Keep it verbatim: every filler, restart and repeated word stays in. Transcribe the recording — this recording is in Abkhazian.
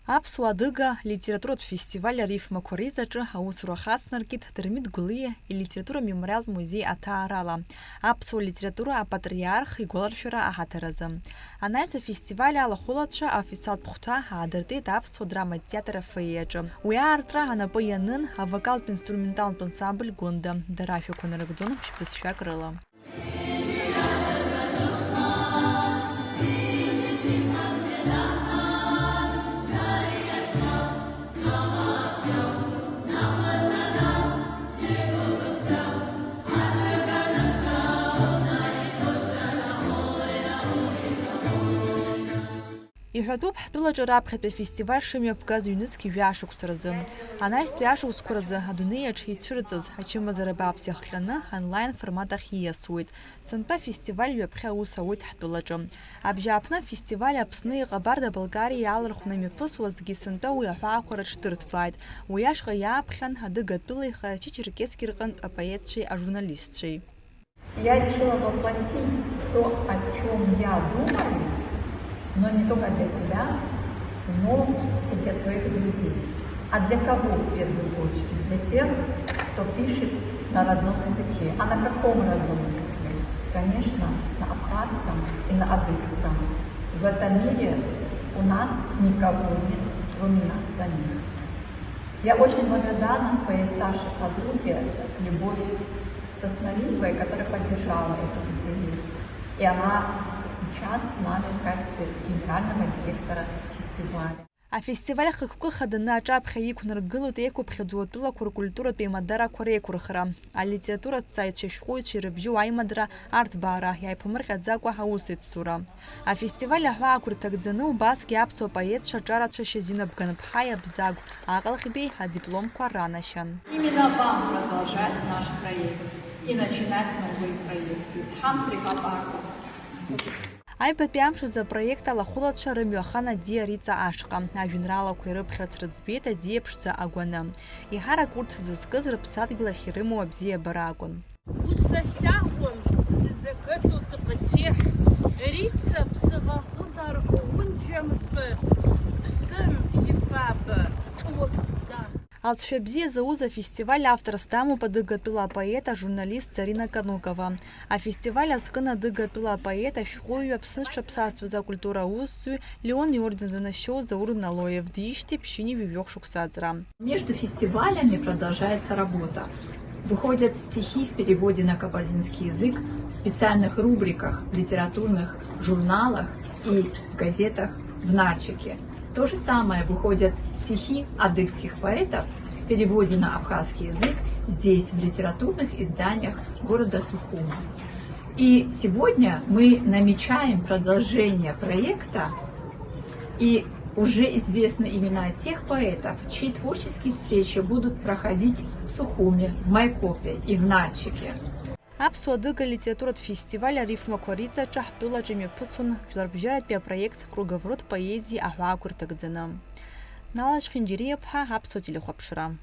Аԥсуа-адыга литературатә фестиваль арифмақәа риҵаҿы аусура хацнаркит Дырмит Гәлиа илитература мемориалтә музеи аҭаарала, аԥсуа литература апатриарх игәаларшәара аҳаҭыр азы. Анаҩс афестиваль алахәылацәа аофициалтә хәҭа аадыртит аԥсуа драматә театр афоиеаҿы. Уи аартра анапы ианын авокалтә инструменталтә ансамбль Гәында, дара ашәақәа нарыгӡон ԥшь-бызшәак рыла. Иҳәатәуп, ҳтәылаҿы раԥхьатәи афестиваль шымҩаԥгаз ҩнызқь жәа шықәса рзы. Анаҩстәи ашықәсқәа рзы адунеи аҿы ицәырҵыз ачымазара бааԥс иахҟьаны онлайн формат ахь ииасуеит. Сынтәа афестиваль ҩаԥхьа аус ауеит ҳтәылаҿы. Абжьааԥны афестиваль Аԥсни Ҟабарда-Балкариеи алархәны имҩаԥысуазгьы сынтәа уи аҳәаақәа рыҽдырҭбааит. Уи ашҟа иааԥхьан адыгатәылеи Ҟарачы-Черкесск рҟынтә апоетцәеи ажурналистцәеи. Я решила воплотить то, о чём я думаю, но не только для себя, но и для своих друзей. А для кого в первую очередь? Для тех, кто пишет на родном языке. А на каком родном языке? Конечно, на абхазском и на адыгском. В этом мире у нас никого нет, кроме нас самих. Я очень благодарна своей старшей подруге Любовь Сосновиковой, которая поддержала эту идею. И она сейчас с нами в качестве генерального директора фестиваля. Афестиваль хықәкы хаданы аҿаԥхьа иқәнаргылоит еиқәыԥхьаӡоу атәылақәа ркультуратә еимадарақәа реиқәырхара, алитератураҭҵааҩцәеи ашәҟәыҩҩцәеи рыбжьоу аимадара, арҭбаара, иааиԥмырҟьаӡакәа аусеицура. Афестиваль аҳәаақәа рҭагӡаны убасгьы аԥсуа поетцәа ҿарацәа Шьазина Бганԥҳаи Абзагә Аҟалӷьбеи адипломқәа ранашьан. Именно вам продолжать наш проект и начинать новые проекты. Дҳамхреи ҳаҟәаҟәа. Аҩбатәи амш азы апроект алахәылацәа рымҩа хан аӡиа Риҵа ашҟа. Ажәеинраалақәа ирыԥхьарц рыӡбеит аӡиа ԥшӡа агәаны. Еиҳарак урҭ зызкыз рыԥсадгьыл ахь ирымоу абзиабара акәын. Усахьахәын, изакәытә ҟытиҳ, Рица ԥсыӷахәынар унџьамфы, ԥсым ифаба, уаԥсда. Алҵшәа бзиа зауз афестиваль авторс дамоуп адыгатәыла апоет, ажурналист Зарина Канукова. Афестиваль азкын адыгатәыла апоет, ашәҟәыҩҩы, Аԥсны зҽаԥсазтәыз акультура аусзуҩ, Леон иорден занашьоу Заур Налоев, диижьҭеи ԥшьынҩажәи жәохә шықәса аҵра. Между фестивалями продолжается работа. Выходят стихи в переводе на кабардинский язык в специальных рубриках в литературных журналах и в газетах в Нарчике. То же самое выходят стихи адыгских поэтов в переводе на абхазский язык здесь, в литературных изданиях города Сухума. И сегодня мы намечаем продолжение проекта, и уже известны имена тех поэтов, чьи творческие встречи будут проходить в Сухуме, в Майкопе и в Нарчике. Аԥсуа-адыга литературатә фестиваль арифмақәа риҵаҿы ҳтәылаҿы имҩаԥысуан жәларбжьаратәи апроект Круговорот поезии аҳәаақәа рҭагӡаны. Нала Чхинџьариа-ԥҳа, Аԥсуа телехәаԥшра.